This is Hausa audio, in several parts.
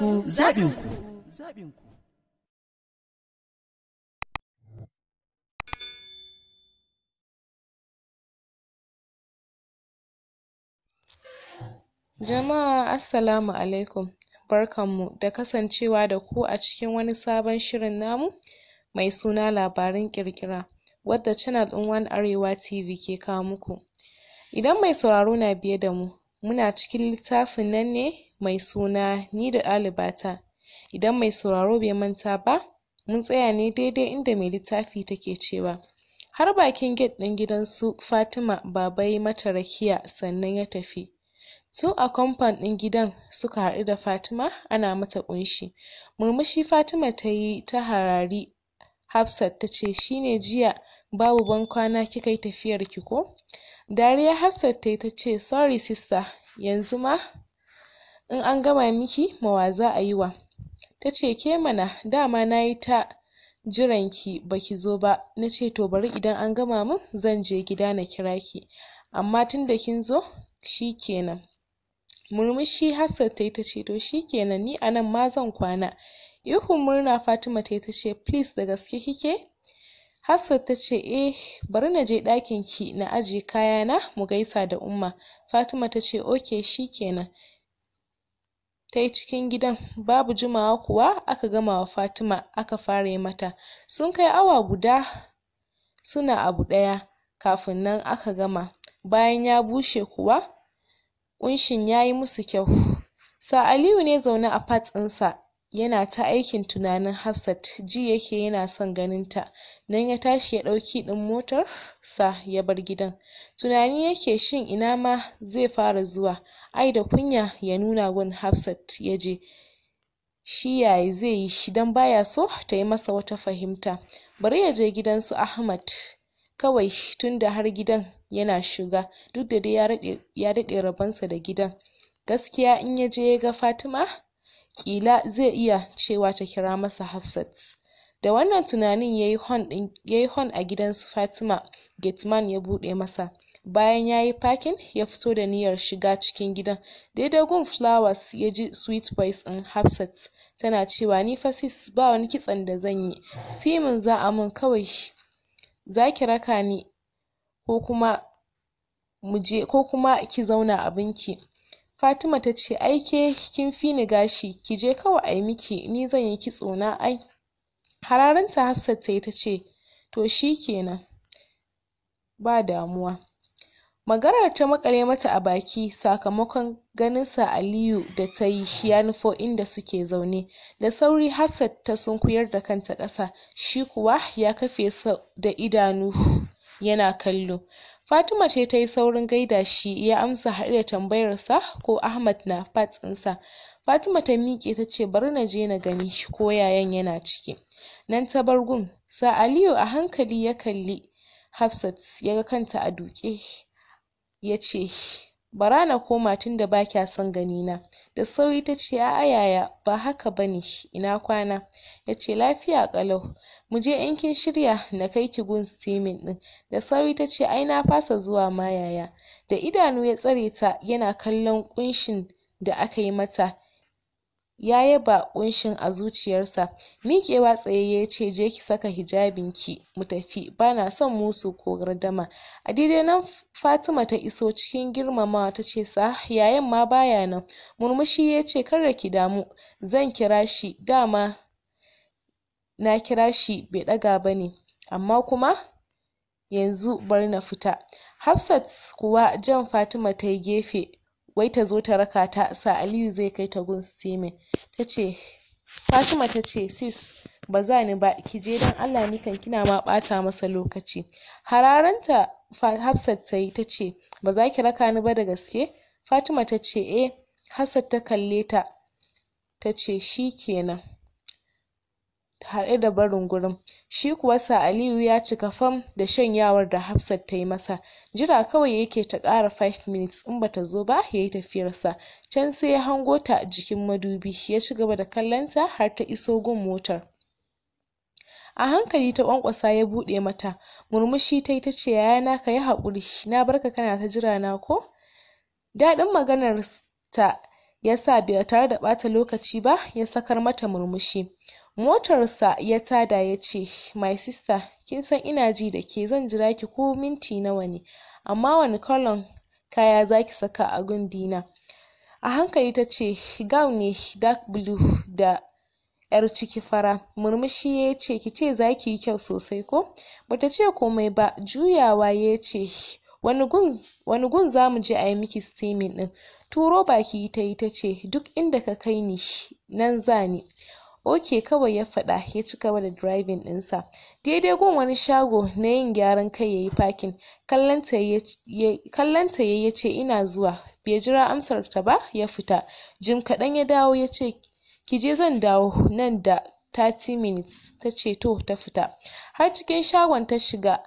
Lafiyar ku zaɓin ku. Jama'a assalamu alaikum, barkanmu da kasancewa da ku a cikin wani sabon shirin namu mai suna labaran ƙirƙira, wadda channel ɗin One Arewa TV ke kawo muku. Idan mai sauraro na biye da mu, muna cikin littafin nan ne mai suna Ni da ɗalibata. Idan mai sauraro bai manta ba, mun tsaya ne daidai inda mai littafi take cewa har bakin gate ɗin gidan su Fatima baba yayi mata rakiya sannan ya tafi. Tun a compound ɗin gidan suka haɗu da Fatima ana mata ƙunshi. Murmushi Fatima tayi ta harari Hafsat tace shine jiya babu bankwana kika yi tafiyar ki ko? Dariya Hafsat tayi tace sorry sister, yanzu ma in an gama miki ma wa za a yi wa? Tace ke mana, dama nayi ta jiran ki baki zo ba, nace to bari idan an gama min zan je gida na kira ki, amma tunda kin zo shikenan. Murmushi Hafsat tayi tace to shikenan, ni anan ma zan kwana. Ihun murna Fatima tayi tace please, da gaske kike? Hafsat tace eh, bari naje ɗakin ki na ajiye kayana mu gaisa da Umma. Fatima tace okay, shikenan. Tayi cikin gidan, babu jimawa kuwa aka gama wa Fatima aka fara yi mata. Sun kai awa guda suna abu ɗaya kafin nan aka gama. Bayan ya bushe kuwa ƙunshin yayi musu kyau. Sir Aliyu ne zaune a part ɗinsa yana ta aikin tunanin Hafsat, ji yake yana son ganin ta. Nan ya tashi ya ɗau key ɗin motar sa ya bar gidan. Tunani yake, shin ina ma zai fara zuwa? Ai da kunya ya nuna gun Hafsat ya je. Shi yaya zai yi dan baya so ta yi masa wata fahimta. Bari ya je gidan su Ahmad kawai, tunda har gidan yana shiga, duk da dai ya daɗe rabonsa da gidan. Gaskiya in ya je ya ga Fatima, ƙila zai iya cewa ta kira masa Hafsat. Da wannan tunanin yayi horn a gidan su Fatima, gateman ya buɗe masa. Bayan yayi parking ya fito da niyyar shiga cikin gidan. Daidai gun flowers ya ji sweet voice ɗin Hafsat tana cewa ni fa sis, ba wani kitson da zan yi, steaming za a mun kawai, zaki raka ni ko kuma muje ko kuma ki zauna abinki. Fatima tace ai ke kin fi ni gashi, kije kawai ayi miki, ni zan yi kitso na ai. Hararanta Hafsat tayi tace to shikenan, ba damuwa. Maganar ta maƙale mata a baki sakamakon ganin Sir Aliyu da tayi ya nufo inda suke zaune. Da sauri Hafsat ta sunkuyar da kanta ƙasa, shi kuwa ya kafe su da idanu yana kallo. Fatima ce tayi saurin gaida shi, ya amsa haɗe da tambayar sa ko Ahmad na part ɗinsa. Fatima ta miƙe tace bari naje na gani ko yayan yana ciki. Nan ta bar gun. Sir Aliyu a hankali ya kalli Hafsat, ya ga kanta a duƙe, yace bara na koma tunda ba kya son gani na. Da sauri tace a'a yaya, ba haka bane, ina kwana? Yace lafiya ƙalau, muje in kin shirya na kai ki gun steaming ɗin. Da sauri tace ai na fasa zuwa ma yaya. Da idanu ya tsare ta yana kallon ƙunshin da aka yi mata. Ya yaba ƙunshin a zuciyarsa. Miƙewa tsaye yace je ki saka hijabin ki mu tafi, bana son musu ko gardama. A daidai nan Fatima ta iso cikin girmamawa tace sir, yayan ma baya nan. Murmushi yace kada ki damu, zan kira shi, dama na kira shi bai ɗaga bane, amma kuma yanzu bari na fita. Hafsat kuwa jan Fatima tayi gefe wai ta zo ta raka ta, Sir Aliyu zai kai ta gun steaming. Tace Fatima tace sis, ba za ni ba, ki je don Allah, ni kan kina ma ɓata masa lokaci. Hararanta Hafsat tayi tace ba za ki raka ni ba da gaske? Fatima tace eh. Hafsat ta kalle ta tace shikenan, haɗe da barin gurin. Shi kuwa Sir Aliyu ya cika fam da shanyawar da Hafsat ta yi masa. Jira kawai yake ta ƙara 5 minutes, in bata zo ba yayi tafiyarsa. Can sai ya hango ta jikin madubi, ya ci gaba da kallonta har ta iso gun motar. A hankali ta ƙwanƙwasa, ya buɗe mata. Murmushi tayi tace yayana, kayi haƙuri, na barka kana ta jira na ko? Daɗin maganar ta Yasa ba tare da ɓata lokaci ba ya sakar mata murmushi. Motarsa ya tada yace, "My sister, kin san ina ji da ke, zan jira ki ko minti nawa ne, amma wani kalan kaya zaki saka a gun dinner?" A hankali tace, "Gown ne dark blue da yar ciki fara." Murmushi yace, "Kice zaki yi kyau sosai ko?" Bata ce komai ba. Juyawa yace, Wani gun zamu je ayi miki steaming din?" Turo baki tayi tace, "Duk inda ka kai ni nan zani." "Okay," kawai ya faɗa, ya ci gaba da driving ɗinsa. Daidai gun wani shago na yin gyaran kai yayi parking. Kallonta yayi yace, "Ina zuwa." Bai jira amsar ta ba ya fita. Jim kaɗan ya dawo yace, "Kije, zan dawo nan da 30 minutes." Tace to, ta fita. Har cikin shagon ta shiga,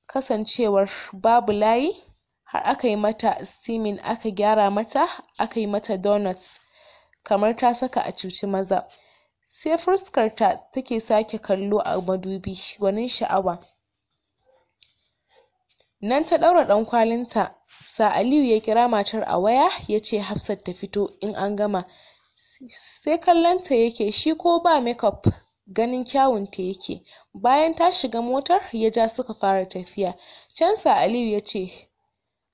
kasancewar babu layi, har aka yi mata steaming, aka gyara mata, aka yi mata donuts kamar ta saka a cuci maza. Sai fuskar ta take sake kallo a madubi, gwanin sha'awa. Nan ta ɗaura ɗankwalinta. Sir Aliyu ya kira matar a waya, yace Hafsat ta fito in an gama. Sai kallonta yake shi, ko ba makeup ganin kyawunta yake. Bayan ta shiga motar ya ja suka fara tafiya. Can Sir Aliyu yace,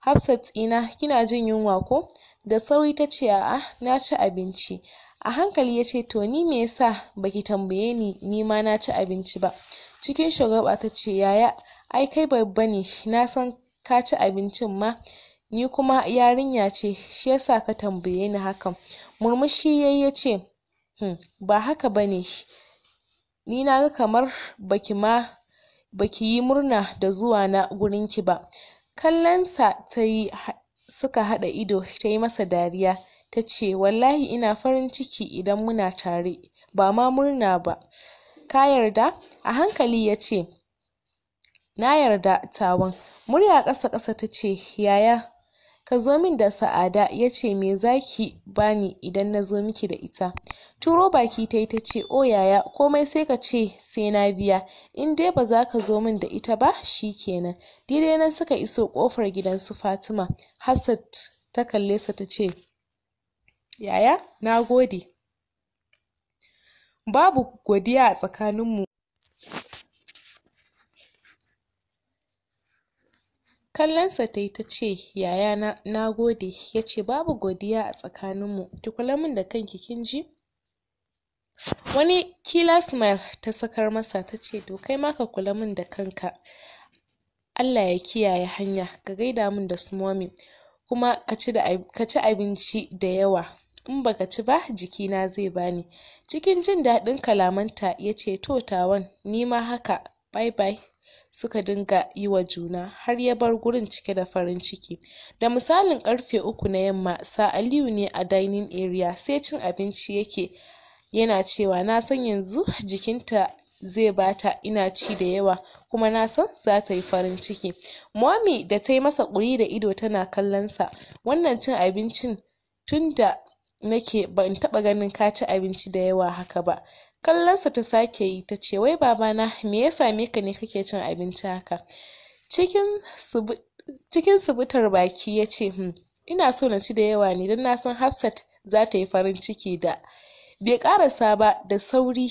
"Hafsat ɗina, kina jin yunwa ko?" Da sauri tace, "A'a, na ci abinci." A hankali yace, "To ni me yasa baki tambaye ni nima na ci abinci ba?" Cikin shagwaɓa tace, "Yaya, ai kai babba ne, na san ka ci abincin ma, ni kuma yarinya ce, shi yasa ka tambaye ni hakan." Murmushi yayi yace, ba haka bane, ni naga kamar baki ma baki yi murna da zuwa na gurinki ba." Kallon sa tayi suka haɗa ido, tayi masa dariya tace, "Wallahi ina farin ciki idan muna tare, ba ma murna ba. Ka yarda?" A hankali yace, "Na yarda tawan." Murya ƙasa ƙasa tace, "Yaya, ka zo min da Sa'ada." Yace, "Me zaki bani idan nazo miki da ita?" Turo baki tayi tace, "Oh yaya, komai sai ka ce sai na biya. In dai ba za ka zo min da ita ba, shikenan." Daidai nan suka iso ƙofar gidan su Fatima. Hafsat ta kalle sa tace, "Yaya, na gode." "Babu godiya a tsakaninmu." Kallonsa tayi tace, "Yayana, na gode." Yace, "Babu godiya a tsakaninmu, ki kula min da kanki, kin ji?" Wani killer smile ta sakar masa tace, "To kai ma ka kula min da kanka. Allah ya kiyaye hanya, ka gaida min da su mommy, kuma ka ci abinci da yawa, in baka ci ba jikina zai bani." Cikin jin daɗin kalamanta yace, "To tawan, nima haka, bye bye." Suka dinga yi wa juna har ya bar gurin cike da farin ciki. Da misalin ƙarfe 3 na yamma, Sir Aliyu ne a dining area, sai cin abinci yake yana cewa, "Na san yanzu jikinta zai bata ina ci da yawa, kuma na san za ta yi farin ciki." Mommy da ta yi masa ƙuri da ido tana kallon sa, "Wannan cin abincin, tunda nake ban taɓa ganin ka ci abinci da yawa haka ba." Kallonsa ta sake yi ta ce, "Wai babana, me ya same ka ne kake cin abinci haka?" Cikin subutar baki ya ce, Ina so na ci da yawa ne don na san Hafsat za ta yi farin ciki da." Bai karasa ba, da sauri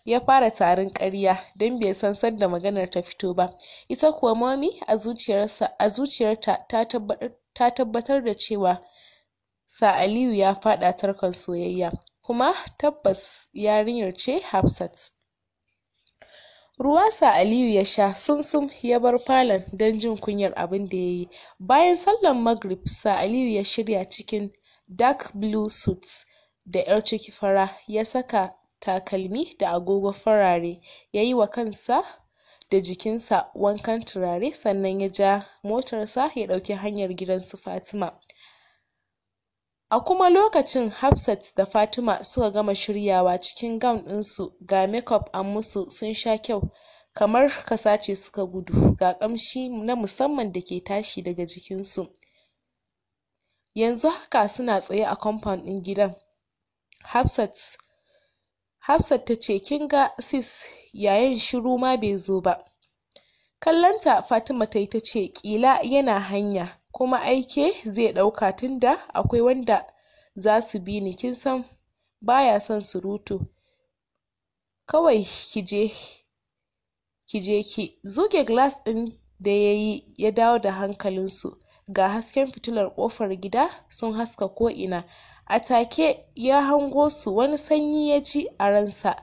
ya fara tarin ƙarya don bai san sanda maganar ta fito ba. Ita kuwa mommy a zuciyarta ta tabbatar da cewa Sir Aliyu ya faɗa tarkon soyayya, kuma tabbas yarinyar ce Hafsat. Ruwa Sir Aliyu ya sha sumsum ya bar falon don jin kunyar abin da ya yi. Bayan sallar Maghrib, Sir Aliyu ya shirya cikin dark blue suit da yar ciki fara, ya saka takalmi da agogo farare, ya yi wa kansa da jikinsa wankan turare, sannan ya ja motarsa ya ɗauki hanyar gidan su Fatima. A kuma lokacin Hafsat da Fatima suka gama shiryawa cikin gown ɗinsu, ga makeup an musu, sun sha kyau kamar ka sace suka gudu, ga ƙamshi na musamman da ke tashi daga jikinsu. Yanzu haka suna tsaye a compound ɗin gidan. Hafsat ta ce, "Kin ga sis, yayan shiru ma bai zo ba." Kallonta Fatima ta yi ta ce, "Ƙila yana hanya." Kuma aike zai ɗauka tunda akwai wanda zasu bi ni, kin san baya son surutu. Kawai kije kije ki. Zuge glass ɗin da yayi ya dawo da hankalin su. Ga hasken fitilar ƙofar gida sun haska ko ina. A take ya hango su, wani sanyi ya ji a ransa.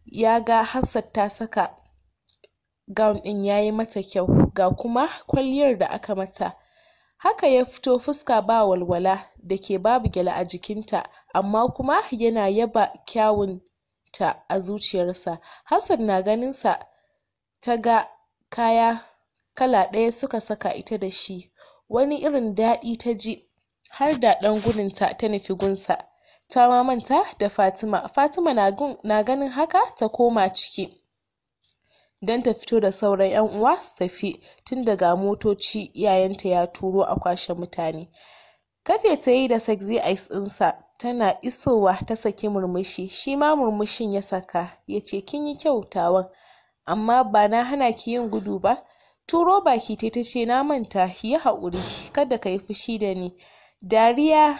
Ya ga Hafsat ta saka gown ɗin yayi mata kyau, ga kuma kwalliyar da aka mata. Haka ya fito fuska ba walwala, da ke babu gyale a jikinta, amma kuma yana yaba kyawun ta a zuciyarsa. Hafsat na ganin sa ta ga kaya kala ɗaya suka saka ita da shi. Wani irin daɗi ta ji, har da ɗan gudunta ta nufi gunsa. Ta ma manta da Fatima. Fatima na ganin haka ta koma ciki don ta fito da sauran 'yan uwa su tafi, tun daga motoci yayanta ya turo a kwashe mutane. Kafe ta yi da sexy eyes ɗinsa, tana isowa ta saki murmushi, shi ma murmushin ya saka, ya ce kin yi kyau tawan, amma ba na hana ki yin gudu ba. Turo baki ta ce na manta, yi haƙuri, kada ka yi fushi da ni. Dariya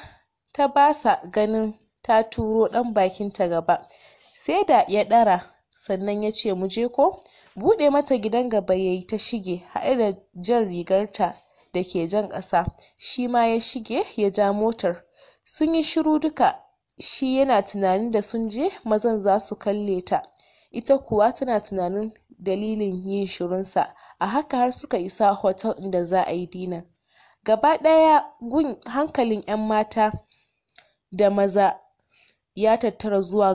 ta basa ganin ta turo ɗan bakinta gaba, sai da ya ɗara sannan ya ce mu je ko. Buɗe mata gidan gaba yayi ta shige, haɗe da jan rigarta da ke jan ƙasa, shi ma ya shige ya ja motar. Sun yi shiru duka, shi yana tunanin da sun je mazan za su kalle ta, ita kuwa tana tunanin dalilin yin shirunsa. A haka har suka isa hotel ɗin da za a yi dinner. Gaba ɗaya gun hankalin 'yan mata da maza ya tattara zuwa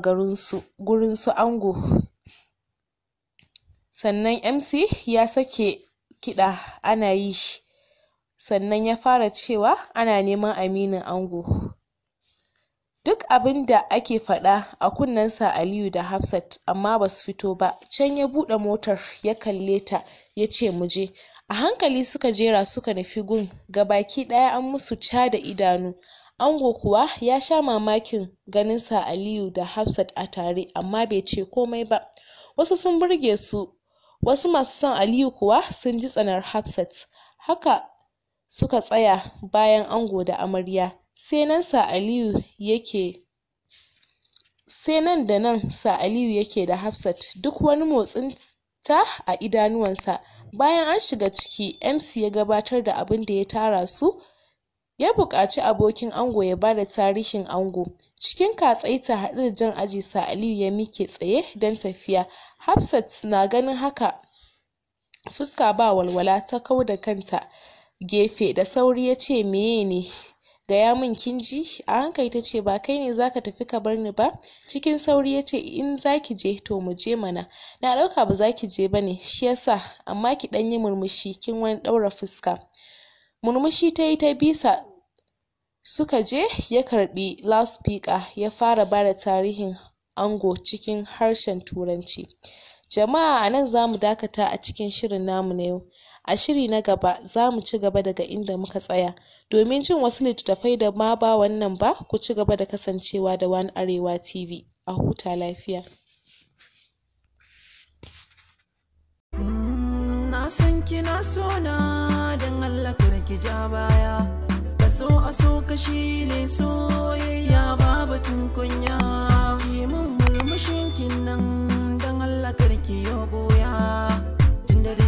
gurin su ango. Sannan MC ya sake kiɗa ana yi, sannan ya fara cewa ana neman aminin ango. Duk abin da ake faɗa a kunnen sa Aliyu da Hafsat, amma basu fito ba. Can ya buɗe motar ya kalle ta ya ce mu je. A hankali suka jera suka nufi gun, gabaki ɗaya an musu ca da idanu. Ango kuwa ya sha mamakin ganin sa Aliyu da Hafsat a tare, amma bai ce komai ba. Wasu sun burge su, wasu masu son Aliyu kuwa sun ji tsanar Hafsat. Haka suka tsaya bayan ango da amarya. Sai nan sa Aliyu yake sai nan da nan sa Aliyu yake da Hafsat, duk wani motsin ta a idanuwansa. Bayan an shiga ciki, MC ya gabatar da abin da ya tara su, ya buƙaci abokin ango ya bada tarihin ango. Cikin katsaita haɗe da jan aji sa Aliyu ya miƙe tsaye don tafiya. Hafsat na ganin haka fuska ba walwala ta kau da kanta gefe, da sauri ya ce meye ne? Gaya min kin ji? A hankali ta ce ba kai ne zaka tafi ka bar ni ba. Cikin sauri ya ce in zaki je to mu je mana. Na ɗauka ba zaki je ba ne shi yasa, amma ki ɗan yi murmushi kin wani ɗaura fuska. Murmushi ta yi ta bisa suka je, ya karɓi loudspeaker ya fara bada tarihin ango cikin harshen Turanci. Jama'a a nan za mu dakata a cikin shirin namu na yau. A shiri na gaba za mu ci gaba daga inda muka tsaya. Domin jin wasu littattafai da ma ba wannan ba, ku ci gaba da kasancewa da One Arewa TV. A huta lafiya. Na san kina so na, don Allah kar ki ja baya. Kaso a so kashi ne soyayya ba batun kunya. Ki mun murmushin kin nan, don Allah kar ki yo boya. Tunda dai